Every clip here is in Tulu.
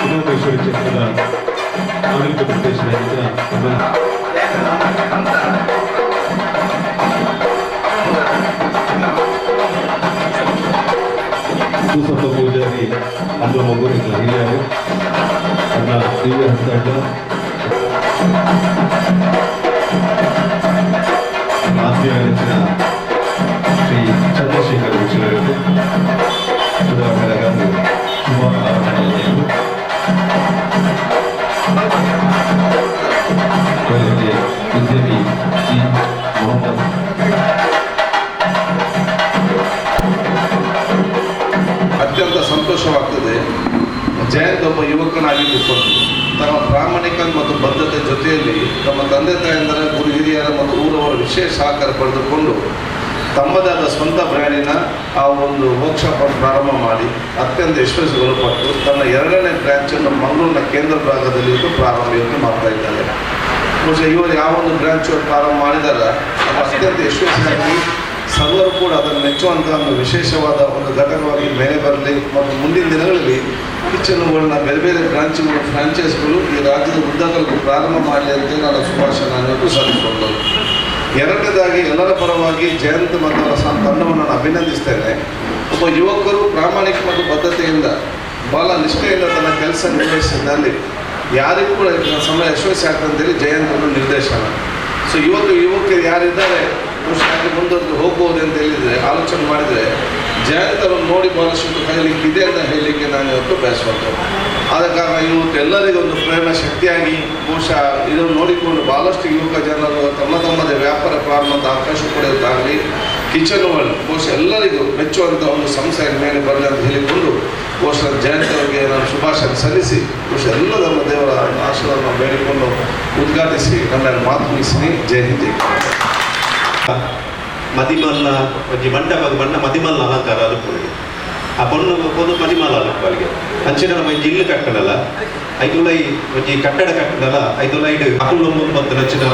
ಉಮಾಮಹೇಶ್ವರಿ ಕ್ಷೇತ್ರದ ಆಡಳಿತ ನಿರ್ದೇಶಕರಾಗಿದ್ದ ಸೂಸಪ್ಪ ಪೂಜಾರಿ ಅನ್ನೋ ಮಗುವಿನ ಹಿರಿಯರು ಅನ್ನ ದಿವ್ಯ ಹಸ್ತಾಂಡ ಆತ್ಮೀಯ ನೆಚ್ಚಿನ ಶ್ರೀ ಚಂದ್ರಶೇಖರ್ ವೀಕ್ಷಕರು ಸುಧಾಕರ ಗಾಂಧಿ ಶುಭ ಆರಂಭದಲ್ಲಿ ಉದ್ಯಮಿ ಜಿ ಮೊಹಮ್ಮದ್. ಅತ್ಯಂತ ಸಂತೋಷವಾಗ್ತದೆ. ಜಯಂತ್ ಒಬ್ಬ ಯುವಕನಾಗಿದ್ದುಕೊಂಡು ತಮ್ಮ ಪ್ರಾಮಾಣಿಕ ಮತ್ತು ಬದ್ಧತೆ ಜೊತೆಯಲ್ಲಿ ತಮ್ಮ ತಂದೆ ತಾಯಂದರ, ಗುರು ಹಿರಿಯರ ಮತ್ತು ಊರವರ ವಿಶೇಷ ಸಹಕಾರ ಪಡೆದುಕೊಂಡು ತಮ್ಮದಾದ ಸ್ವಂತ ಬ್ರ್ಯಾಂಡಿನ ಆ ಒಂದು ವರ್ಕ್ಶಾಪ್ ಅನ್ನು ಪ್ರಾರಂಭ ಮಾಡಿ ಅತ್ಯಂತ ಯಶಸ್ವಿಗೊಳಪಟ್ಟು ತನ್ನ ಎರಡನೇ ಬ್ರ್ಯಾಂಚನ್ನು ಮಂಗಳೂರಿನ ಕೇಂದ್ರ ಭಾಗದಲ್ಲಿ ಇವತ್ತು ಪ್ರಾರಂಭ ಇವತ್ತು ಮಾಡ್ತಾ ಇದ್ದಾರೆ. ಬಹುಶಃ ಇವರು ಯಾವ ಒಂದು ಬ್ರ್ಯಾಂಚ್ ಪ್ರಾರಂಭ ಮಾಡಿದಾರ, ಅದು ಅತ್ಯಂತ ಯಶಸ್ವಿಯಾಗಿ ಸರ್ವರು ಕೂಡ ಅದನ್ನು ಮೆಚ್ಚುವಂಥ ಒಂದು ವಿಶೇಷವಾದ ಒಂದು ಘಟಕವಾಗಿ ಮೇಲೆ ಬರಲಿ ಮತ್ತು ಮುಂದಿನ ದಿನಗಳಲ್ಲಿ ಕಿಚನ್ಗಳನ್ನ ಬೇರೆ ಬೇರೆ ಬ್ರಾಂಚ್ಗಳು, ಫ್ರಾಂಚೈಸ್ಗಳು ಈ ರಾಜ್ಯದ ಉದ್ದಗಲಕ್ಕೂ ಪ್ರಾರಂಭ ಮಾಡಲಿ ಅಂತ ನಾನು ಶುಭಾಶಯ ನಾನು ಸಲ್ಲಿಸಿಕೊಂಡು, ಎರಡನೇದಾಗಿ ಎಲ್ಲರ ಪರವಾಗಿ ಜಯಂತ್ ಮತ್ತು ಅವರ ತಂಡವನ್ನು ನಾನು ಅಭಿನಂದಿಸ್ತೇನೆ. ಒಬ್ಬ ಯುವಕರು ಪ್ರಾಮಾಣಿಕ ಮತ್ತು ಬದ್ಧತೆಯಿಂದ, ಭಾಳ ನಿಷ್ಠೆಯಿಂದ ತನ್ನ ಕೆಲಸ ನಿರ್ವಹಿಸಿದಲ್ಲಿ ಯಾರಿಗೂ ಕೂಡ ಇದನ್ನ ಸಮಯ ಯಶಸ್ವಿ ಆಗ್ತದೆ ಜಯಂತ್ ಒಂದು ನಿರ್ದೇಶನ. ಸೊ ಇವತ್ತು ಯುವಕರು ಯಾರಿದ್ದಾರೆ, ಬಹುಶಃ ಮುಂದುವರೆದು ಹೋಗ್ಬೋದು ಅಂತ ಹೇಳಿದರೆ, ಆಲೋಚನೆ ಮಾಡಿದರೆ, ಜಯಂತ್ ಅವರನ್ನು ನೋಡಿ ಭಾಳಷ್ಟು ಕಲಿಯಲಿಕ್ಕಿದೆ ಅಂತ ಹೇಳಲಿಕ್ಕೆ ನಾನು ಇವತ್ತು ಬಯಸುವಂಥದ್ದು. ಆದ ಕಾರಣ ಇವತ್ತು ಎಲ್ಲರಿಗೂ ಒಂದು ಪ್ರೇರಣ ಶಕ್ತಿಯಾಗಿ, ಬಹುಶಃ ಇದನ್ನು ನೋಡಿಕೊಂಡು ಭಾಳಷ್ಟು ಯುವಕ ಜನರು ತಮ್ಮ ತಮ್ಮದೇ ವ್ಯಾಪಾರ ಪ್ರಾರಂಭದ ಅವಕಾಶ ಪಡೆಯುತ್ತಾಗಲಿ, ಕಿಚನ್ ವರ್ಲ್ಡ್ ಬಹುಶಃ ಎಲ್ಲರಿಗೂ ಮೆಚ್ಚುವಂಥ ಒಂದು ಸಂಸ್ಥೆ ಮೇಲೆ ಬರಲಿ ಅಂತ ಹೇಳಿಕೊಂಡು, ಬಹುಶಃ ಜಯಂತ್ ಅವರಿಗೆ ನಾನು ಶುಭಾಶಯ ಸಲ್ಲಿಸಿ, ಬಹುಶಃ ಎಲ್ಲ ನಮ್ಮ ದೇವರ ಆಶೀರ್ವಾದವನ್ನು ಬೇಡಿಕೊಂಡು ಉದ್ಘಾಟಿಸಿ ನನ್ನ ಮಾತು ಮುಗಿಸಿ. ಜೈ ಹಿಂದ್, ಜೈ ಕರ್ನಾಟಕ. ಮದಿಮಲ್ಲ ಒಂಜಿ ಮಂಟಪ ಬಣ್ಣ ಮದಿಮಲ್ಲ ಅಲಂಕಾರ ಅನುಕೂಲ. ಆ ಪೊಣ್ಣು ಪೊದು ಮದಿಮಲ್ಲ ಅನುಕೂಲಿಗೆ ಅಂಚಿನ ನಮ್ಮ ಒಂಜಿ ಇಲ್ಲು ಕಟ್ಟಡಲ್ಲ, ಐದುಲೈ ಒಂಜಿ ಕಟ್ಟಡ ಕಟ್ಟಡಲ್ಲ, ಐದುಲೈಡ್ ಅಕುಲು ಮುಂದೆ ಬಂತು ನಚ್ಚಿನ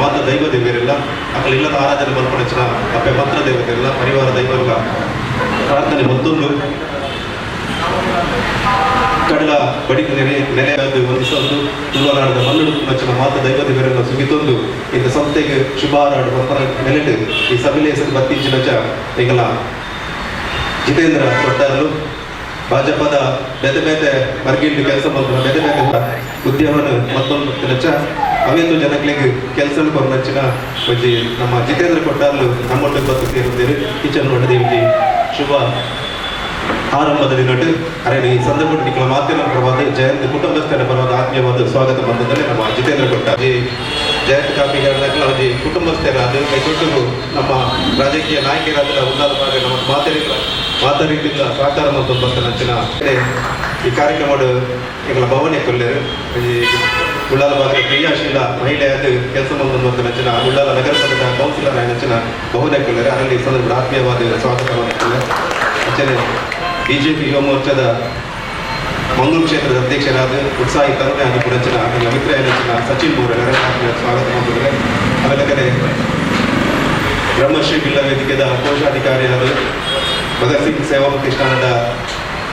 ಮಾತ ದೈವ ದೇವರಿಲ್ಲ, ಅಕಲು ಇಲ್ಲದ ಆರಾಧನೆ ಮಲ್ಪನಚ್ಚಿನ ಅಪ್ಪೆ ಮಂತ್ರ ದೇವತೆಲ್ಲ, ಪರಿವಾರ ದೈವರ್ಗ ಪ್ರಾರ್ಥನೆ ಮತ್ತೊಂದು ಕಡಲ ಬಡಿಗೆ ನೆಲೆ ನೆಲೆಯಾದ ಒಂದು ತುಳುನಾಡದ ಮಲ್ಲುಡು ನಚ್ಚಿನ ಮಾತ ದೈವ ದೇವರೆಲ್ಲ ಸುಗಿತೊಂದು ಇಂಥ ಸಂಸ್ಥೆಗೆ ಶುಭಾರಾಡು ಪಂಪರ ನೆಲೆಟು ಈ ಸಭೆಲೆ ಹೆಸರು ಬತ್ತೀಚಿನ ಎಂಗಲ ಜಿತೇಂದ್ರ ಕೊಟ್ಟಾರಲು, ಭಾಜಪದ ಬೇತೆ ಬೇತೆ ಮರ್ಗಿಲ್ಡು ಕೆಲಸ ಮಲ್ಪುನ, ಬೇತೆ ಬೇತೆ ಉದ್ಯಮನ ಮತ್ತೊಂದು ನಚ್ಚ ಅವೆಂದು ಜನಗಳಿಗೆ ಕೆಲಸ ಕೊರನಚ್ಚಿನ ಒಂಜಿ ನಮ್ಮ ಜಿತೇಂದ್ರ ಕೊಟ್ಟಾರ್ಲು ನಮ್ಮೊಟ್ಟು ಬತ್ತು ಸೇರುತ್ತೇವೆ. ಕಿಚನ್ ಒಂಜಿ ಶುಭ ಆರಂಭದ ದಿನಟ್ಟು ಅರೆ ಈ ಸಂದರ್ಭ ನಿಖಲ ಮಾತಿನ ಪರವಾದ, ಜಯಂತ್ ಕುಟುಂಬಸ್ಥರ ಪರವಾದ ಆತ್ಮೀಯವಾದ ಸ್ವಾಗತ ಬಂದದಲ್ಲಿ ನಮ್ಮ ಜಿತೇಂದ್ರ ಕೊಟ್ಟ ಜಿ ಜಯಂತ್ ಕಾಪಿಗಾರನಾಗಲ ಅವಧಿ ಕುಟುಂಬಸ್ಥರ ಅದು ಕೈಗೊಟ್ಟು ನಮ್ಮ ರಾಜಕೀಯ ನಾಯಕರಾದ ಉನ್ನಾದ ಭಾಗ ನಮ್ಮ ಮಾತರಿ ಮಾತರಿದ್ದ ಸಹಕಾರ ಮತ್ತು ಬಂದ ಈ ಕಾರ್ಯಕ್ರಮ ಎಂಗಳ ಭವನ ಕೊಲ್ಲೇರು ಈ ಉಳ್ಳಾಲ ಭಾಗದ ಕ್ರಿಯಾಶೀಲ ಮಹಿಳೆಯಾದ ಕೆಲಸ ಬಂದ ನಂಚಿನ ಉಳ್ಳಾಲ ನಗರಸಭೆಯ ಕೌನ್ಸಿಲರ್ ನಂಚಿನ ಭವನ ಕೊಲ್ಲೇರು. ಅದರಲ್ಲಿ ಈ ಸಂದರ್ಭ ಆತ್ಮೀಯವಾದ ಸ್ವಾಗತ ಅಂಚನೆ ಬಿಜೆಪಿ ಯುವ ಮೋರ್ಚಾದ Mangaluru ಕ್ಷೇತ್ರದ ಅಧ್ಯಕ್ಷರಾದ ಉತ್ಸಾಹಿ ತರುಣೆ ಆದ ಪುಣಚಿನ ಮಿತ್ರ ರಚನ ಸಚಿನ್ ಬೋರೆ ಸ್ವಾಗತ ಮಾಡಿದ್ದಾರೆ. ಅದಕ್ಕೆ ಬ್ರಹ್ಮಶ್ರೀ ಬಿಲ್ಲ ವೇದಿಕೆದ ಕೋಶಾಧಿಕಾರಿಯಾದ ಭಗತ್ ಸಿಂಗ್ ಸೇವಾ ಪ್ರತಿಷ್ಠಾನದ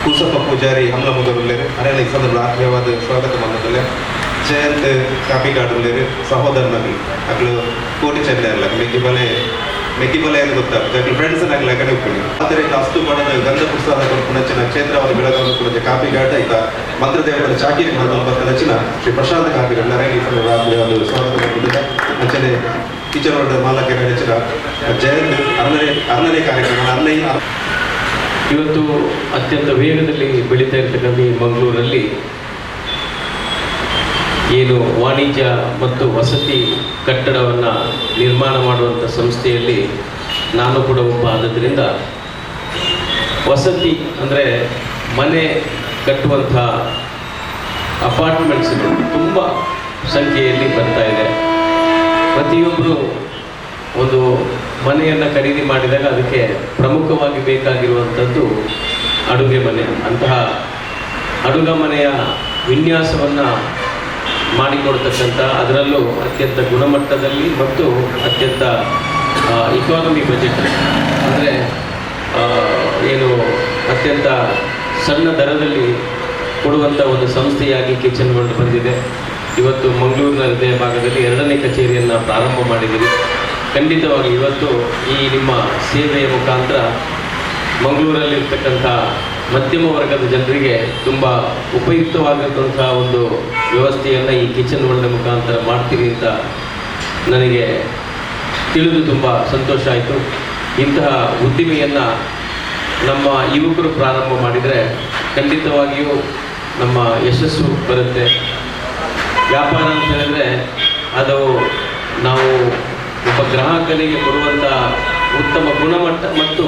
ಕೂಸಪ್ಪ ಪೂಜಾರಿ ಅಮ್ಲ ಮುಗರುಲ್ಲೇರು ಅರೆಲ್ಲ ಈ ಸಂದರ್ಭ ಆತ್ಮೀಯವಾದ ಸ್ವಾಗತ ಮಾಡಿದ್ದಾರೆ. ಜಯಂತ್ ಕಾಪಿಕಾಡುಲ್ಲೇರು ಸಹೋದರನಗಲು ಅಗ್ಲು ಕೋಟಿ ಚೆನ್ನೆ ಅಲ್ಲ ಮೆಗ್ಗಿ ಬಲೆ ಮೆಗ್ಗಿ ಬಲೆ ಅಂತ ಗೊತ್ತಾಗ್ತದೆ ಅಗ್ಲು ಫ್ರೆಂಡ್ಸ್ ಆಗಲ ಕಡೆ ಉಪ್ಪುನಿ. ಆದರೆ ಅಸ್ತು ಬಣ್ಣದ ಗಂಧ ಪುಸ್ತಕ ಪುಣಚಿನ ಕ್ಷೇತ್ರವಾದ ಬೆಳಗಾವಿ ಪುಣಚ ಕಾಪಿಘಾಟ ಈತ ಮಂತ್ರದೇವರ ಚಾಕಿರಿ ರಚನ ಶ್ರೀ ಪ್ರಶಾಂತ ಕಾಪಿಘಾಟ್ ಅರೆಲ್ಲ ಈ ಸಂದರ್ಭ ಆತ್ಮೀಯವಾದ ಸ್ವಾಗತ ಮಾಡಿದ್ದಾರೆ. ಅಂಚನೆ ಕಿಚನ್ ವರ್ಲ್ಡ್ ಮಾಲಕರ ರಚನ ಜಯಂತ್ ಅರನೇ ಅರನೇ ಕಾರ್ಯಕ್ರಮ ಅರನೇ. ಇವತ್ತು ಅತ್ಯಂತ ವೇಗದಲ್ಲಿ ಬೆಳೀತಾ ಇರ್ತಕ್ಕಂಥ ಈ ಮಂಗಳೂರಲ್ಲಿ ಏನು ವಾಣಿಜ್ಯ ಮತ್ತು ವಸತಿ ಕಟ್ಟಡವನ್ನು ನಿರ್ಮಾಣ ಮಾಡುವಂಥ ಸಂಸ್ಥೆಯಲ್ಲಿ ನಾನು ಕೂಡ ಒಬ್ಬ ಆದದ್ದರಿಂದ, ವಸತಿ ಅಂದರೆ ಮನೆ ಕಟ್ಟುವಂಥ ಅಪಾರ್ಟ್ಮೆಂಟ್ಸ್ಗಳು ತುಂಬ ಸಂಖ್ಯೆಯಲ್ಲಿ ಬರ್ತಾ ಇದೆ. ಪ್ರತಿಯೊಬ್ಬರು ಒಂದು ಮನೆಯನ್ನು ಖರೀದಿ ಮಾಡಿದಾಗ ಅದಕ್ಕೆ ಪ್ರಮುಖವಾಗಿ ಬೇಕಾಗಿರುವಂಥದ್ದು ಅಡುಗೆ ಮನೆ. ಅಂತಹ ಅಡುಗೆ ಮನೆಯ ವಿನ್ಯಾಸವನ್ನು ಮಾಡಿಕೊಡ್ತಕ್ಕಂಥ, ಅದರಲ್ಲೂ ಅತ್ಯಂತ ಗುಣಮಟ್ಟದಲ್ಲಿ ಮತ್ತು ಅತ್ಯಂತ ಇಕಾನಮಿ ಬಜೆಟ್, ಅಂದರೆ ಏನು ಅತ್ಯಂತ ಸಣ್ಣ ದರದಲ್ಲಿ ಕೊಡುವಂಥ ಒಂದು ಸಂಸ್ಥೆಯಾಗಿ ಕಿಚನ್ ವರ್ಲ್ಡ್ ಬಂದಿದೆ. ಇವತ್ತು ಮಂಗಳೂರಿನ ಹೃದಯ ಭಾಗದಲ್ಲಿ ಎರಡನೇ ಕಚೇರಿಯನ್ನು ಪ್ರಾರಂಭ ಮಾಡಿದ್ದೀವಿ. ಖಂಡಿತವಾಗಿ ಇವತ್ತು ಈ ನಿಮ್ಮ ಸೇವೆಯ ಮುಖಾಂತರ ಮಂಗಳೂರಲ್ಲಿರ್ತಕ್ಕಂಥ ಮಧ್ಯಮ ವರ್ಗದ ಜನರಿಗೆ ತುಂಬ ಉಪಯುಕ್ತವಾಗಿರ್ತಂಥ ಒಂದು ವ್ಯವಸ್ಥೆಯನ್ನು ಈ ಕಿಚನ್ ವರ್ಲ್ಡ್ ಮುಖಾಂತರ ಮಾಡ್ತೀರಿ ಅಂತ ನನಗೆ ತಿಳಿದು ತುಂಬ ಸಂತೋಷ ಆಯಿತು. ಇಂತಹ ಉದ್ದಿಮೆಯನ್ನು ನಮ್ಮ ಯುವಕರು ಪ್ರಾರಂಭ ಮಾಡಿದರೆ ಖಂಡಿತವಾಗಿಯೂ ನಮ್ಮ ಯಶಸ್ಸು ಬರುತ್ತೆ. ವ್ಯಾಪಾರ ಅಂತ ಹೇಳಿದ್ರೆ ಅದು ನಾವು ಒಬ್ಬ ಗ್ರಾಹಕನಿಗೆ ಕೊಡುವಂಥ ಉತ್ತಮ ಗುಣಮಟ್ಟ ಮತ್ತು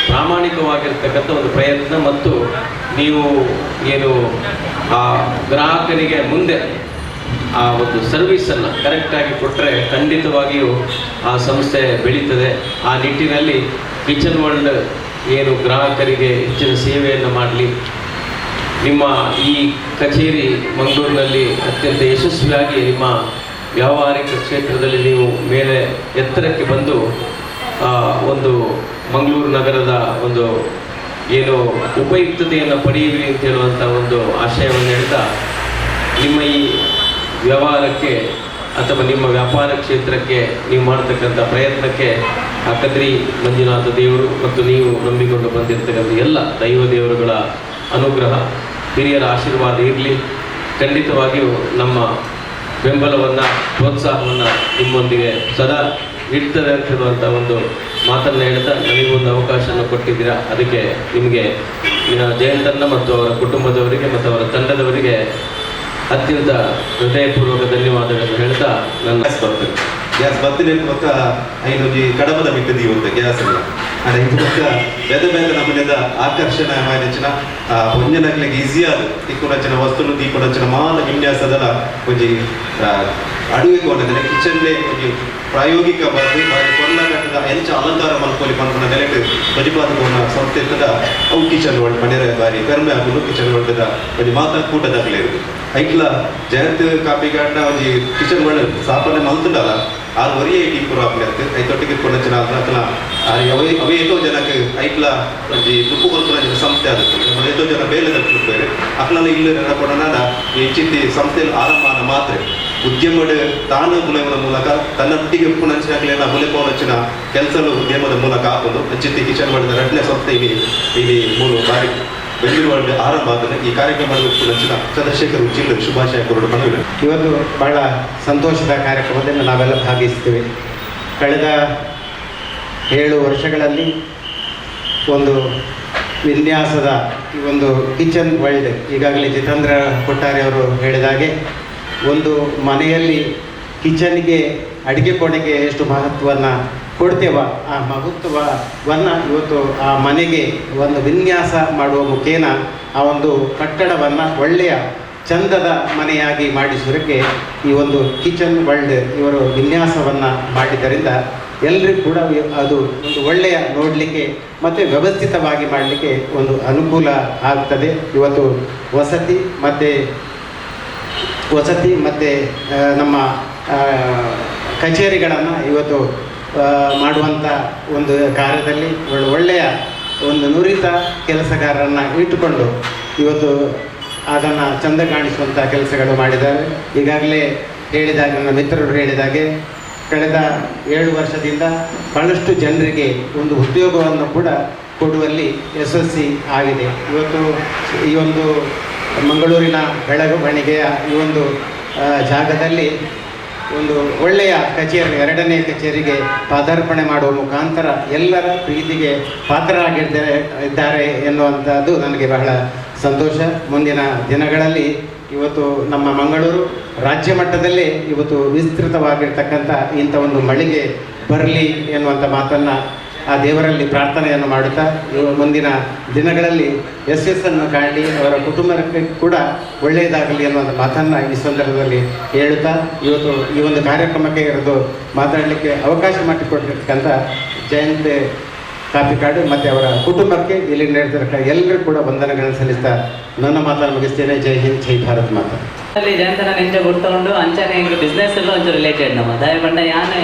ಪ್ರಾಮಾಣಿಕವಾಗಿರ್ತಕ್ಕಂಥ ಒಂದು ಪ್ರಯತ್ನ ಮತ್ತು ನೀವು ಏನು ಆ ಗ್ರಾಹಕನಿಗೆ ಮುಂದೆ ಆ ಒಂದು ಸರ್ವಿಸನ್ನು ಕರೆಕ್ಟಾಗಿ ಕೊಟ್ಟರೆ ಖಂಡಿತವಾಗಿಯೂ ಆ ಸಂಸ್ಥೆ ಬೆಳೀತದೆ. ಆ ನಿಟ್ಟಿನಲ್ಲಿ ಕಿಚನ್ ವರ್ಲ್ಡ್ ಏನು ಗ್ರಾಹಕರಿಗೆ ಹೆಚ್ಚಿನ ಸೇವೆಯನ್ನು ಮಾಡಲಿ. ನಿಮ್ಮ ಈ ಕಚೇರಿ ಮಂಗಳೂರಿನಲ್ಲಿ ಅತ್ಯಂತ ಯಶಸ್ವಿಯಾಗಿ ನಿಮ್ಮ ವ್ಯಾವಹಾರಿಕ ಕ್ಷೇತ್ರದಲ್ಲಿ ನೀವು ಮೇಲೆ ಎತ್ತರಕ್ಕೆ ಬಂದು ಒಂದು ಮಂಗಳೂರು ನಗರದ ಒಂದು ಏನು ಉಪಯುಕ್ತತೆಯನ್ನು ಪಡೆಯುವಿರಿ ಅಂತ ಹೇಳುವಂಥ ಒಂದು ಆಶಯವನ್ನು ಹೇಳ್ತಾ, ನಿಮ್ಮ ಈ ವ್ಯವಹಾರಕ್ಕೆ ಅಥವಾ ನಿಮ್ಮ ವ್ಯಾಪಾರ ಕ್ಷೇತ್ರಕ್ಕೆ ನೀವು ಮಾಡ್ತಕ್ಕಂಥ ಪ್ರಯತ್ನಕ್ಕೆ ಆ ಕದ್ರಿ ಮಂಜುನಾಥ ದೇವರು ಮತ್ತು ನೀವು ನಂಬಿಕೊಂಡು ಬಂದಿರತಕ್ಕಂಥ ಎಲ್ಲ ದೈವ ದೇವರುಗಳ ಅನುಗ್ರಹ, ಹಿರಿಯರ ಆಶೀರ್ವಾದ ಇರಲಿ. ಖಂಡಿತವಾಗಿಯೂ ನಮ್ಮ ಬೆಂಬಲವನ್ನು, ಪ್ರೋತ್ಸಾಹವನ್ನು ನಿಮ್ಮೊಂದಿಗೆ ಸದಾ ಇರ್ತದೆ ಅಂತ ಹೇಳುವಂಥ ಒಂದು ಮಾತನ್ನು ಹೇಳ್ತಾ, ನನಗೊಂದು ಅವಕಾಶವನ್ನು ಕೊಟ್ಟಿದ್ದೀರಾ, ಅದಕ್ಕೆ ನಿಮಗೆ ಜಯಂತಣ್ಣ ಮತ್ತು ಅವರ ಕುಟುಂಬದವರಿಗೆ ಮತ್ತು ಅವರ ತಂಡದವರಿಗೆ ಅತ್ಯಂತ ಹೃದಯಪೂರ್ವಕ ಧನ್ಯವಾದಗಳನ್ನು ಹೇಳ್ತಾ ನನ್ನ ಗ್ಯಾಸ್ ಬರ್ತದೆ. ಗ್ಯಾಸ್ ಬತ್ತಿನ ಬೊಕ್ಕ ಐನೊಂಜಿ ಕಡಬದ ಮಿತ್ತ್ ದೀವೊಂತೆ ಗ್ಯಾಸ್ ಎಲ್ಲ. ಆಂಡ ಇಂದು ಬೊಕ್ಕ ಬೇತೆ ಬೇತೆ ನಮೂನೆದ ಆಕರ್ಷಣೆ ಮಾಯಿನಂಚಿನ ಒಂಜನಕ್ಲೆಗ್ ಈಸಿ ಆದ್ ತಿಕ್ಕುನಂಚಿನ ವಸ್ತುಲು ದೀಪುನಂಚಿನ ಮಾತ ವಿನ್ಯಾಸದಲ ಒಂಜಿ ಅಡುಗೆ ಕೋಣೆ ಕಿಚನ್ ಒಂಜಿ ಪ್ರಾಯೋಗಿಕ ಬಾರಿ ಬಾರಿ ಪೊರ್ಲ ಕಟ್ಟದ ಎಂಚ ಅಲಂಕಾರ ಮಲ್ಪೊಲಿ ಪನ್ಪುನ ನೆಲೆಟ್ ತೊಜಿಪಾದ ಪೋನ ಸಂಸ್ಥೆ ಇತ್ತದ. ಅವು ಕಿಚನ್ ವರ್ಲ್ಡ್ ಪನೆರೆ ಬಾರಿ ಪೆರ್ಮೆ ಆಪುಂಡು. ಕಿಚನ್ ವರ್ಲ್ಡ್ ಒಂಜಿ ಮಾತ ಕೂಟದಾಕ್ಲೆರ್ ಐಕ್ಲ ಜಯಂತ್ ಕಾಪಿಕಾಡ್ನ ಒಂಜಿ ಕಿಚನ್ ವರ್ಲ್ಡ್ ಸ್ಥಾಪನೆ ಮಲ್ತುಂಡಲ ಆರ್ ಒರಿಯೇ ಇಂಪ್ರೂವ್ ಆಪುಂಡು ಅತ್ತ್. ಐತೊಟ್ಟಿಗೆ ಇಪ್ಪುನಂಚಿನ ಅತ್ನ ಆರ್ ಅವೆ ಅವೆ ಏತೋ ಜನಕ್ ಐಕ್ಲ ಒಂಜಿ ನುಪ್ಪು ಕೊರ್ಪುನ ಸಂಸ್ಥೆ ಆದಿತ್ತು. ಏತೋ ಜನ ಬೇಲೆ ದಕ್ಕುಪೆರ್. ಅಕ್ಲನ ಇಲ್ಲ್ ನಡಪೊಡನಾಡ ಇಂಚಿತ್ತಿ ಸಂಸ್ಥೆಲು ಆರಂಭ ಆನ ಮಾತ್ರೆ ಉದ್ಯಮಡ್ ತಾನು ಬುಲೆವುನ ಮೂಲಕ ತನ್ನೊಟ್ಟಿಗೆ ಉಪ್ಪುನಂಚಿನಕ್ಲೆನ ಬುಲೆಪೋನಂಚಿನ ಕೆಲಸಲು ಉದ್ಯಮದ ಮೂಲಕ ಆಪುಂಡು. ಅಂಚಿತ್ತಿ ಕಿಚನ್ ವರ್ಲ್ಡ್ ರಡ್ಡನೇ ಸಂಸ್ಥೆ ಇಲ್ಲಿ ಇಲ್ಲಿ ಮೂರು ಬಾರಿ ಬೆಂಗಳೂರು ವರ್ಲ್ಡ್ ಆರಂಭ ಆದ್ರೆ ಈ ಕಾರ್ಯಕ್ರಮದ ಉಪ್ಪುನಂಚಿನ ಚಂದ್ರಶೇಖರ್ ಉಚ್ಚಿಲ್ ಶುಭಾಶಯ ಕೋರಡು ಮನವಿ. ಇವತ್ತು ಬಹಳ ಸಂತೋಷದ ಕಾರ್ಯಕ್ರಮದಲ್ಲಿ ನಾವೆಲ್ಲ ಭಾಗಿಸ್ತೀವಿ. ಕಳೆದ 7 ವರ್ಷಗಳಲ್ಲಿ ಒಂದು ವಿನ್ಯಾಸದ ಈ ಒಂದು ಕಿಚನ್ ವರ್ಲ್ಡ್, ಈಗಾಗಲೇ ಜಿತೇಂದ್ರ ಕೊಟ್ಟಾರಿ ಅವರು ಹೇಳಿದಾಗೆ, ಒಂದು ಮನೆಯಲ್ಲಿ ಕಿಚನ್ಗೆ, ಅಡುಗೆ ಕೋಣೆಗೆ ಎಷ್ಟು ಮಹತ್ವವನ್ನು ಕೊಡ್ತೇವ, ಆ ಮಹತ್ವವನ್ನು ಇವತ್ತು ಆ ಮನೆಗೆ ಒಂದು ವಿನ್ಯಾಸ ಮಾಡುವ ಮುಖೇನ ಆ ಒಂದು ಕಟ್ಟಡವನ್ನು ಒಳ್ಳೆಯ ಚಂದದ ಮನೆಯಾಗಿ ಮಾಡಿಸುವುದಕ್ಕೆ ಈ ಒಂದು ಕಿಚನ್ ವರ್ಲ್ಡ್ ಇವರು ವಿನ್ಯಾಸವನ್ನು ಮಾಡಿದ್ದರಿಂದ ಎಲ್ಲರಿಗೂ ಕೂಡ ಅದು ಒಂದು ಒಳ್ಳೆಯ ನೋಡಲಿಕ್ಕೆ ಮತ್ತು ವ್ಯವಸ್ಥಿತವಾಗಿ ಮಾಡಲಿಕ್ಕೆ ಒಂದು ಅನುಕೂಲ ಆಗ್ತದೆ. ಇವತ್ತು ವಸತಿ ಮತ್ತು ನಮ್ಮ ಕಚೇರಿಗಳನ್ನು ಇವತ್ತು ಮಾಡುವಂಥ ಒಂದು ಕಾರ್ಯದಲ್ಲಿ ಒಳ್ಳೆಯ ಒಂದು ನುರಿತ ಕೆಲಸಗಾರರನ್ನು ಇಟ್ಟುಕೊಂಡು ಇವತ್ತು ಅದನ್ನು ಚಂದ ಕಾಣಿಸುವಂಥ ಕೆಲಸಗಳು ಮಾಡಿದ್ದಾರೆ. ಈಗಾಗಲೇ ಹೇಳಿದಾಗ, ನನ್ನ ಮಿತ್ರರು ಹೇಳಿದಾಗೆ, ಕಳೆದ 7 ವರ್ಷದಿಂದ ಭಾಳಷ್ಟು ಜನರಿಗೆ ಒಂದು ಉದ್ಯೋಗವನ್ನು ಕೂಡ ಕೊಡುವಲ್ಲಿ ಯಶಸ್ವಿ ಆಗಿದೆ. ಇವತ್ತು ಈ ಒಂದು ಮಂಗಳೂರಿನ ಬೆಳವಣಿಗೆಯ ಈ ಒಂದು ಜಾಗದಲ್ಲಿ ಒಂದು ಒಳ್ಳೆಯ ಕಚೇರಿ, 2ನೇ ಕಚೇರಿಗೆ ಪಾದಾರ್ಪಣೆ ಮಾಡುವ ಮುಖಾಂತರ ಎಲ್ಲರ ಪ್ರೀತಿಗೆ ಪಾತ್ರರಾಗಿದ್ದಾರೆ ಇದ್ದಾರೆ ಎನ್ನುವಂಥದ್ದು ನನಗೆ ಬಹಳ ಸಂತೋಷ. ಮುಂದಿನ ದಿನಗಳಲ್ಲಿ ಇವತ್ತು ನಮ್ಮ ಮಂಗಳೂರು ರಾಜ್ಯ ಮಟ್ಟದಲ್ಲೇ ಇವತ್ತು ವಿಸ್ತೃತವಾಗಿರ್ತಕ್ಕಂಥ ಇಂಥ ಒಂದು ಮಳಿಗೆ ಬರಲಿ ಎನ್ನುವಂಥ ಮಾತನ್ನು ಆ ದೇವರಲ್ಲಿ ಪ್ರಾರ್ಥನೆಯನ್ನು ಮಾಡುತ್ತಾ, ಮುಂದಿನ ದಿನಗಳಲ್ಲಿ ಯಶಸ್ಸನ್ನು ಕಾಣಲಿ, ಅವರ ಕುಟುಂಬಕ್ಕೆ ಕೂಡ ಒಳ್ಳೆಯದಾಗಲಿ ಅನ್ನುವಂಥ ಮಾತನ್ನು ಈ ಸಂದರ್ಭದಲ್ಲಿ ಹೇಳುತ್ತಾ, ಇವತ್ತು ಈ ಒಂದು ಕಾರ್ಯಕ್ರಮಕ್ಕೆ ಇರೋದು ಮಾತಾಡಲಿಕ್ಕೆ ಅವಕಾಶ ಮಾಡಿಕೊಟ್ಟಿರ್ತಕ್ಕಂಥ ಜಯಂತ್ ಕಾಪಿಕಾಡು ಮತ್ತು ಅವರ ಕುಟುಂಬಕ್ಕೆ, ಇಲ್ಲಿ ನಡೆದಿರ್ತಕ್ಕಂಥ ಎಲ್ಲರೂ ಕೂಡ ವಂದನೆಗಳನ್ನು ಸಲ್ಲಿಸ್ತಾ ನನ್ನ ಮಾತನ್ನು ಮುಗಿಸ್ತೇನೆ. ಜೈ ಹಿಂದ್, ಜೈ ಭಾರತ್ ಮಾತಾ. ಅಲ್ಲಿ ಜಯಂತನ ನೆಂಚ ಗುರ್ತುಂಡು ಅಂಚನೆ ಎಂಕ್ ಬಿಸ್ನೆಸ್ ಎಲ್ಲ ಒಂಚೂರು ರಿಲೇಟೆಡ್ ನಮ್ಮ ದಾಯ ಪಂಡ ಯಾನ್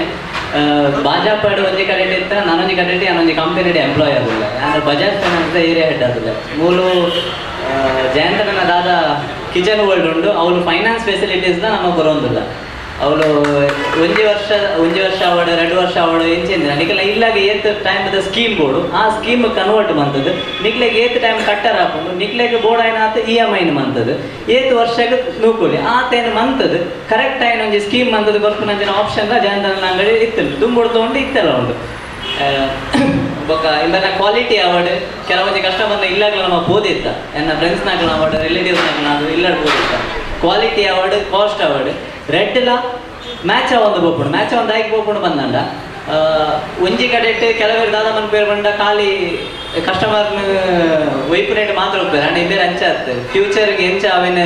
ಬಾಜಾಪಾಡು ಒಂಜಿ ಕಡೆಟ್ ಇತ್ತ, ನಾನೊಂಜಿ ಕಡೆಟ್ ಯಾನೊಂಜಿ ಕಂಪನಿಡ್ ಎಂಪ್ಲಾಯ್ ಆದಿಲ್ಲ, ಯಾನ್ ಬಜಾಜ್ finance area head ಆದಿಲ್ಲ. ಮೂಲು ಜಯಂತನ ದಾದ ಕಿಚನ್ ವರ್ಲ್ಡ್ ಉಂಡು, ಅವಳು ಫೈನಾನ್ಸ್ ಫೆಸಿಲಿಟೀಸ್ನ ನಮಗೆ ಬರೋಂದಿಲ್ಲ. ಅವಳು ಒಂಜಿ ವರ್ಷ ಅವಡು 2 ವರ್ಷ ಅವಡು ಎಂಚಿಂದ ನಿಕಲ ಇಲ್ಲಾಗ ಏತ್ time scheme board, ಆ ಸ್ಕೀಮ್ ಕನ್ವರ್ಟ್ ಮಂತದ್ದು ನಿಕ್ಲೆಗ್ ಏತ್ ಟೈಮ್ ಕಟ್ಟರ್ ಹಾಕೊಂಡು ನಿಕ್ಲೆಗ್ ಬೋರ್ಡ್ ಆಯ್ನಾತ ಇ ಎಮ್ ಐನ್ ಮಂತದ್ದು ಏತ್ ವರ್ಷಕ್ಕೆ ನೂಕುಲಿ ಆತೇನು ಮಂತದ್ದು ಕರೆಕ್ಟ್ ಆಯ್ನ ಒಂಜಿ ಸ್ಕೀಮ್ ಮಂತದ್ದು ಕೊರ್ಪುನಂಚಿನ ಆಪ್ಷನ್ ಜಯಂತನ ಅಂಗಡಿ ಇತ್ತು ದುಂಬುಡು ತೊಗೊಂಡು ಇತ್ತೆಲ್ಲ ಉಂಡು. ಬೊಕ್ಕ ಇಂಬೆನ ಕ್ವಾಲಿಟಿ ಅವಾರ್ಡ್ ಕೆಲವೊಂಜಿ ಕಸ್ಟಮರ್ನ ಇಲ್ಲಾಗಲ ನಮ್ಮ ಪೋದಿತ್ತ, ಎನ್ನ ಫ್ರೆಂಡ್ಸ್ನಾಗಲ ಅವಾರ್ಡ್ ರಿಲೇಟಿವ್ಸ್ನಾಗಲ ಅದು ಇಲ್ಲಡ್ ಪೋದಿತ್ತ. Quality award, cost award ರೆಡ್ಲ match ಒಂದು ಬೋಪುಂಡು, ಮ್ಯಾಚ್ ಒಂದು ಆಯ್ಕೆ ಬೋಪುಂಡು ಬಂದಂಡ ಒಂಜಿ ಕಡೆಟ್ ಕೆಲವರು ದಾದ ಮನ್ಪೇರು ಬಂಡ ಖಾಲಿ ಕಸ್ಟಮರ್ನ ವೈಪ್ ರೇಟ್ ಮಾತ್ರ ಒಪ್ಪೇರು ಅಂಡ್ ಇಂಬೇರು ಅಂಚ ಆತ್ ಫ್ಯೂಚರ್ಗೆ ಎಂಚ ಅವೇನು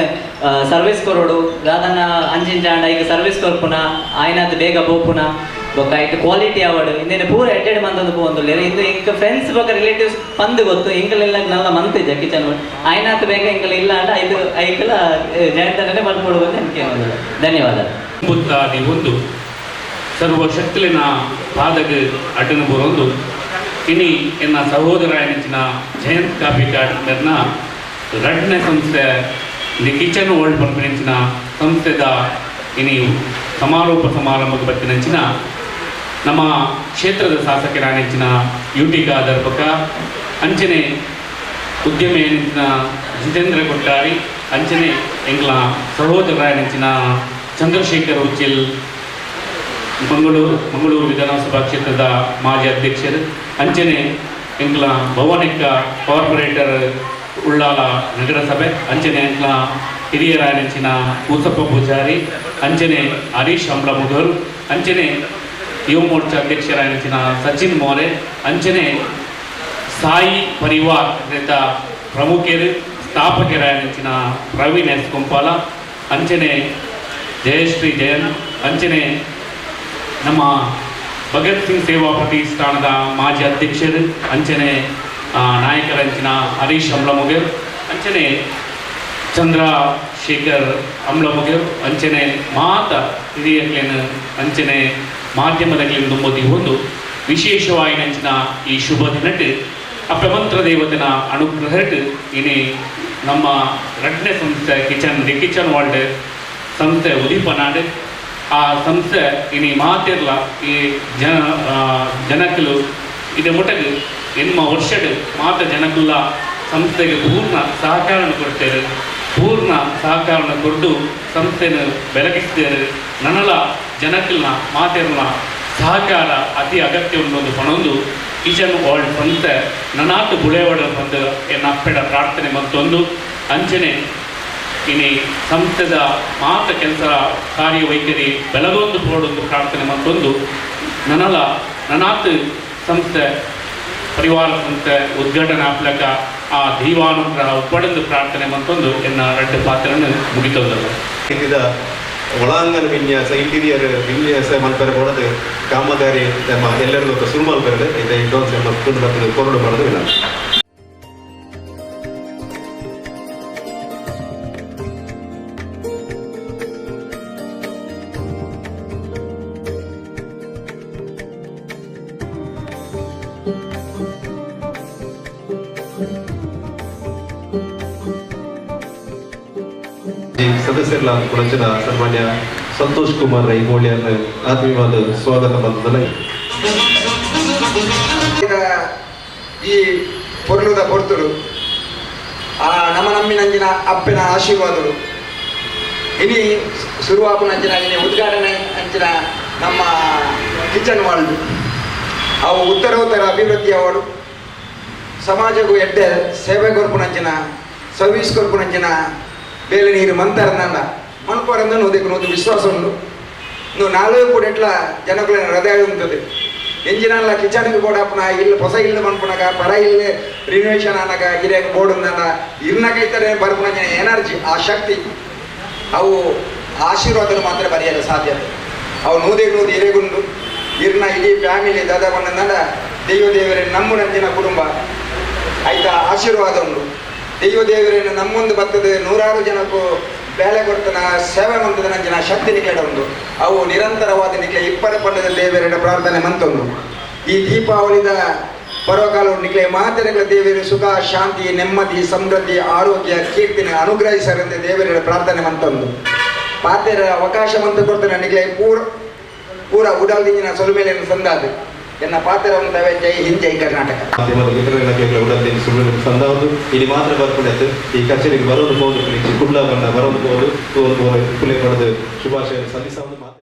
ಸರ್ವಿಸ್ ಕೊರೋಡು ದಾದನ ಅಂಚಿಂಚ ಅಂಡ ಈಗ ಸರ್ವಿಸ್ ಕೊರ್ಪುನ ಆಯ್ನಾತ್ ಬೇಗ ಬೋಪುನ ಬೊಕ್ಕ ಐಟ್ ಕ್ವಾಲಿಟಿ ಅವಾರ್ಡ್ ಇಂದೇನೆ ಪೂರ ಎಡ್ಡೆಡ್ ಮಂತೊಂದು ಪೋವೊಂದುಲ್ಲೆರ್. ಇಂದು ಇಂಕ ಫ್ರೆಂಡ್ಸ್ ಬೊಕ್ಕ ರಿಲೇಟಿವ್ಸ್ ಪಂದ್ ಗೊತ್ತು ಇಂಕಲೆಲ್ಲ ನಲ್ಲ ಮಂತಿಜ್ಜ ಕಿಚನ್ ಆಯ್ನಾತ್ ಬೇಗ ಇಂಕಲ ಇಲ್ಲ ಅಂಡ ಐದು ಐಕಲ ಜಯಂತನೇ ಮಲ್ಪೊಡು ಅಂತ ಎನ್ಕೆ ಒಂದುಲ್ಲ. ಧನ್ಯವಾದ. ಬುದ್ಧಾದಿ ಒಂದು ಸರ್ವಶಕ್ತಿಲಿನ ಪಾದಗ ಅಡ್ಡನ ಬರೋದು ಇನಿ ಎನ್ನ ಸಹೋದರ ನೆಚ್ಚಿನ ಜಯಂತ್ ಕಾಪಿಕಾಡ್ ಮೆರ್ನ ರಡ್ನೆ ಸಂಸ್ಥೆ the kitchen world ಪನ್ಪಿನಂಚಿನ ಸಂಸ್ಥೆದ ಇನಿ ಸಮಾರೋಪ ಸಮಾರಂಭಕ್ಕೆ ಬತ್ತಿನಂಚಿನ ನಮ್ಮ ಕ್ಷೇತ್ರದ ಶಾಸಕರ ನೆಂಚಿನ ಯುಟಿ ಖಾದರ್ ಬೊಕ ಅಂಚನೆ ಉದ್ಯಮಿ ನೆಂಚಿನ ಜಿತೇಂದ್ರ ಕೊಟ್ಟಾರಿ, ಅಂಚನೆ ಎಂಗ್ಲ ಸಹೋದರ ನೆಂಚಿನ ಚಂದ್ರಶೇಖರ್ ಉಚ್ಚಿಲ್ ಮಂಗಳೂರು ಮಂಗಳೂರು ವಿಧಾನಸಭಾ ಕ್ಷೇತ್ರದ ಮಾಜಿ ಅಧ್ಯಕ್ಷರು, ಅಂಚನೆ ಎಂಕ್ಲ ಭವನಿಕ ಕಾರ್ಪೊರೇಟರ್ ಉಳ್ಳಾಲ ನಗರಸಭೆ, ಅಂಚನೆ ಎಂಕ್ಲ ಹಿರಿಯರ ನೆಂಚಿನ ಊಸಪ್ಪ ಪೂಜಾರಿ, ಅಂಚನೆ ಹರೀಶ್ ಅಂಬ್ಲಮುಗರು, ಅಂಚನೆ ಯುವ ಮೋರ್ಚಾ ಅಧ್ಯಕ್ಷರ ನೆಂಚಿನ ಸಚಿನ್ ಮೋರೆ, ಅಂಚನೆ ಸಾಯಿ ಪರಿವಾರ್ ಪ್ರಮುಖರು ಸ್ಥಾಪಕರ ನೆಂಚಿನ ಪ್ರವೀಣ್ ಎಸ್ ಕುಂಪಾಲ, ಅಂಚನೆ ಜಯಶ್ರೀ ಜಯಂತ್, ಅಂಚನೆ ನಮ್ಮ ಭಗತ್ ಸಿಂಗ್ ಸೇವಾ ಪ್ರತಿಷ್ಠಾನದ ಮಾಜಿ ಅಧ್ಯಕ್ಷರು, ಅಂಚನೆ ನಾಯಕರಂಚಿನ ಹರೀಶ್ ಅಂಬ್ಲಮುಗೇರ್, ಅಂಚನೆ ಚಂದ್ರಶೇಖರ್ ಅಂಬ್ಲಮುಗೇರ್, ಅಂಚನೆ ಮಾತ ಹಿರಿಯಕ್ಲೇನು ಅಂಚನೆ ಮಾಧ್ಯಮದ ದುಂಬದಿ ಒಂದು ವಿಶೇಷವಾಗಿ ನಂಚಿನ ಈ ಶುಭ ದಿನಟ್ ಅಪ್ರಮಂತ್ರ ದೇವತೆನ ಅನುಗ್ರಹಟ್ ಇನಿ ನಮ್ಮ ರಡ್ನೆ ಸಂಸ್ಥೆ kitchen the kitchen world ಸಂಸ್ಥೆ ಉದೀಪನಾಡು. ಆ ಸಂಸ್ಥೆ ಇನಿ ಮಾತಿರ್ಲ ಈ ಜನ ಜನಕಲು ಇದೆ ಮುಟಗು ಎನ್ಮ ವರ್ಷಡ್ ಮಾತ ಜನಕುಲ್ಲ ಸಂಸ್ಥೆಗೆ ಪೂರ್ಣ ಸಹಕಾರವನ್ನು ಕೊಡ್ತೇವೆ, ಪೂರ್ಣ ಸಹಕಾರವನ್ನು ಕೊಟ್ಟು ಸಂಸ್ಥೆಯನ್ನು ಬೆಳಗಿಸ್ತೇವೆ. ನನಲ ಜನಕಲ್ನ ಮಾತಿರ್ಲ ಸಹಕಾರ ಅತಿ ಅಗತ್ಯ ಒಂದು ಪಣೊಂದು ಕಿಚನ್ ವರ್ಲ್ಡ್ ಸಂಸ್ಥೆ ನನಾತು ಬುಳೆವಡ ಬಂದು ಎನ್ನ ಅಪ್ಪೆಡ ಪ್ರಾರ್ಥನೆ ಮತ್ತೊಂದು ಅಂಚನೆ ಇನಿ ಸಂಸ್ಥೆದ ಮಾತ ಕೆಲಸ ಕಾರ್ಯವೈಖರಿ ಬೆಳಗೊಂದು ಪೋಡೊಂದು ಪ್ರಾರ್ಥನೆ ಮತ್ತೊಂದು ನನಲ ನನಾತ್ ಸಂಸ್ಥೆ ಪರಿವಾರ ಸಂಸ್ಥೆ ಉದ್ಘಾಟನೆ ಆಪ್ಲಕ ಆ ದೈವಾನುಗ್ರಹ ಒಪ್ಪಡೆಂದು ಪ್ರಾರ್ಥನೆ ಮತ್ತೊಂದು ಎನ್ನ ರಡ್ಡು ಪಾತ್ರವನ್ನು ಮುಗಿತೊಂದಲ್ಲ. ಇಲ್ಲಿದ ಒಳಾಂಗಣ ವಿನ್ಯಾಸ, ಇಂಟೀರಿಯರ್ ವಿನ್ಯಾಸ ಮಲ್ಪೆರೆ ಕೊಡದು ಕಾಮಗಾರಿ ನಮ್ಮ ಎಲ್ಲರಿಗೂ ಶುರು ಮಲ್ಪೆರಡು ಇದೆ ಅಡ್ವಾನ್ಸ್ ತುಳು ಬರ್ತದೆ ಕೊರಡು ಮಾಡೋದು ಇಲ್ಲ. ಈ ಸದಸ್ಯರ ಕುಳಂಚನ ಸನ್ಮಾನ್ಯ ಸಂತೋಷ್ ಕುಮಾರ್ ರೈ ಮೌಲ್ಯನ ಆತ್ಮೀಯವಾದ ಸ್ವಾಗತ ಬಂದದಲ್ಲ. ಈ ಪೊರ್ಲುದ ಪೊರ್ತುಡು ಆ ನಮ್ಮ ನಮ್ಮಿನಂಜಿನ ಅಪ್ಪನ ಆಶೀರ್ವಾದಗಳು ಇನಿ ಶುರುವಾಪುನಂಚಿನ ಇನಿ ಉದ್ಘಾಟನೆ ಅಂಚಿನ ನಮ್ಮ ಕಿಚನ್ ವರ್ಲ್ಡ್ ಅವು ಉತ್ತರೋತ್ತರ ಅಭಿವೃದ್ಧಿ ಅವಳು ಸಮಾಜಕ್ಕೂ ಎಡ್ಡೆ ಸೇವೆ ಕೊರ್ಪುನಂಚಿನ ಸರ್ವಿಸ್ ಕೊರ್ಪುನಂಚಿನ ಬೇಲೆ ನೀರು ಮಂತರನಂಡ ಮನ್ಪರಂದ ನೂದಕ್ಕೆ ನೂದು ವಿಶ್ವಾಸ ಉಂಡು. నువ్వు నాలుగు కూడా ఎట్లా ಜನకుల ಹೃದಯ ఉంటుంది. ಎಂಜಿನಲ್ಲ ಕಿಚನ್ಗೆ ಬೋಡಪ್ಪನ ಇಲ್ಲಿ ಹೊಸ ಇಲ್ಲು ಮನ್ಪುನಗ ಪರ ಇಲ್ಲು ರಿನೋವೇಷನ್ ಅನಗ ಹಿರಿಯ ಬೋರ್ಡ್ ఉందన్న ಇರ್ನಕೈತಾರೆ ಬರ್ಪುನ ಎನರ್ಜಿ, ಆ ಶಕ್ತಿ ಅವು ಆಶೀರ್ವಾದ ಮಾತ್ರ ಬರೆಯಲು ಸಾಧ್ಯತೆ. ಅವು ನೂದೆಗೆ ನೂದು ಹಿರೇಗುಂಡು ಇರ್ನ ಇಡೀ ಫ್ಯಾಮಿಲಿ ದಾದಾ ಬಂದಂದ ದೈವ ದೇವರೇ ನಮ್ಮನಂಜಿನ ಕುಟುಂಬ ಆಯ್ತಾ ಆಶೀರ್ವಾದ ಉಂಡು. ದೈವ ದೇವರೇನು ನಮ್ಮೊಂದು ಬರ್ತದೆ ನೂರಾರು ಜನಕ್ಕೂ ಬೇಲೆ ಕೊಡ್ತನ ಸೇವೆ ಮಂತದ ನಂಜಿನ ಶಕ್ತಿ ನಿಕ್ಲೆಡ ಉಂಡು. ಅವು ನಿರಂತರವಾದ ನಿಕ್ಲೆ ಇಪ್ಪರ ಪಂಡದ ದೇವರ ಪ್ರಾರ್ಥನೆ ಮಂತೊಂದು ಈ ದೀಪಾವಳಿದ ಪರ್ವಕಾಲ ನಿಕ್ಲೆ ಮಾತೆರೆಗಳ ದೇವರು ಸುಖ, ಶಾಂತಿ, ನೆಮ್ಮದಿ, ಸಮೃದ್ಧಿ, ಆರೋಗ್ಯ, ಕೀರ್ತಿನ ಅನುಗ್ರಹಿಸರಂತೆ ದೇವರ ಪ್ರಾರ್ಥನೆ ಮಂತೊಂದು ಪಾತೆರ ಅವಕಾಶ ಮಂತ ಕೊಡ್ತಾನೆ ನಿಕ್ಲೆ ಪೂರ ಪೂರ ಉಡಲ್ದಿಂಜಿನ ಸೊಲುಮೇಲಿನ ಸಂದಾದು ಎನ್ನ ಪಾತ್ರ ಜೈ ಹಿಂದ್, ಜೈ ಕರ್ನಾಟಕ. ಮಾಧ್ಯಮದ ಮಿತ್ರರ ಉಡಲ್ದಿ ಸುಳ್ಳು ಸಂದಾವುದು ಇಲ್ಲಿ ಮಾತ್ರ ಬರ್ಪುಣೆತ್ತು. ಈ ಕಚೇರಿಗೆ ಬರೋದು ಹೋದು ಕುಡ್ಲ ಬಣ್ಣ ಬರೋದು ಹೋದು ತೋರು ಪುಲೆ ಪಡೆದು ಶುಭಾಶಯ ಸಲ್ಲಿಸುವುದು.